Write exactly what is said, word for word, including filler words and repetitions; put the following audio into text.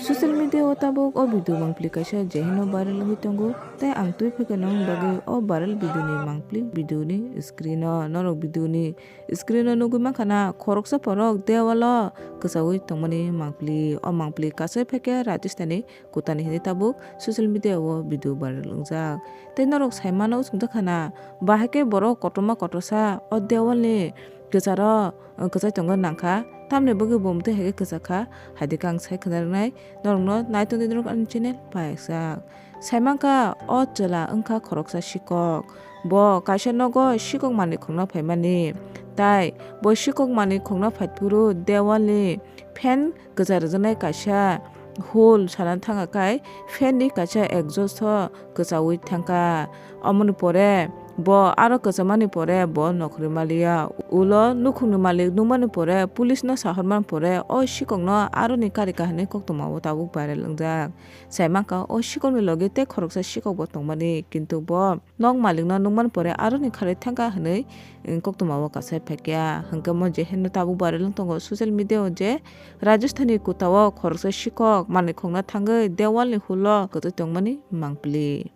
Social media o tabuk o video mangpli kaisa je hino viral wngwi tongo, tei ang twi phai khe nokni bagwi o viral video ni mangpli video ni screen o, norok video ni screen o nugwi mankha na khoroksa borok dewal o kwchaui tongmani mangpli. O mangpli kasai phai khe Rajasthan ni Kutani hinwi tabuk social media o video viral wngjak. Tei norok sai mano, chwng tongkha na, bahai khe borok kotorma kotorsa o dewal ni kwcharo, uh, kwchai tongo nangkha, tamni bagwi bo mwtwi hai khe kwchak kha, hai khe ang sai khna rwnai norokno nai tongdi norok ani channel paijak. Sai mankha o chwla wngkha khoroksa sikok, bo kaisa nogo sikok manwi khokna phaimani, tai bo sikok manwi khokna phaiphuru dewal ni fan kwchar rwjaknai kaisa hole sana thangkha khai fan ni kaisa exhaust o kwchaui thangkha. Omoni pore bo aro kwchamani pore bo nokhorwi maliya. Ulo nukhungni malik nukmani pore, police no sahormani pore o sikokno aroni karika hinwi koktwmao tabuk viral wngjak. Sai mankha o sikokni logi tei khoroksa sikok bo tongmani, kintu bo nok malikno nukmani pore aroni kharwi thangkha hinwi, mm, koktwmao kasai phaikha. Hwnkhe mo je hino tabuk viral wng tongo social media o je Rajasthan ni Kutha o khoroksa sikok manwi khokna thangwi dewal ni hole o kwtwi tongmani mangpili.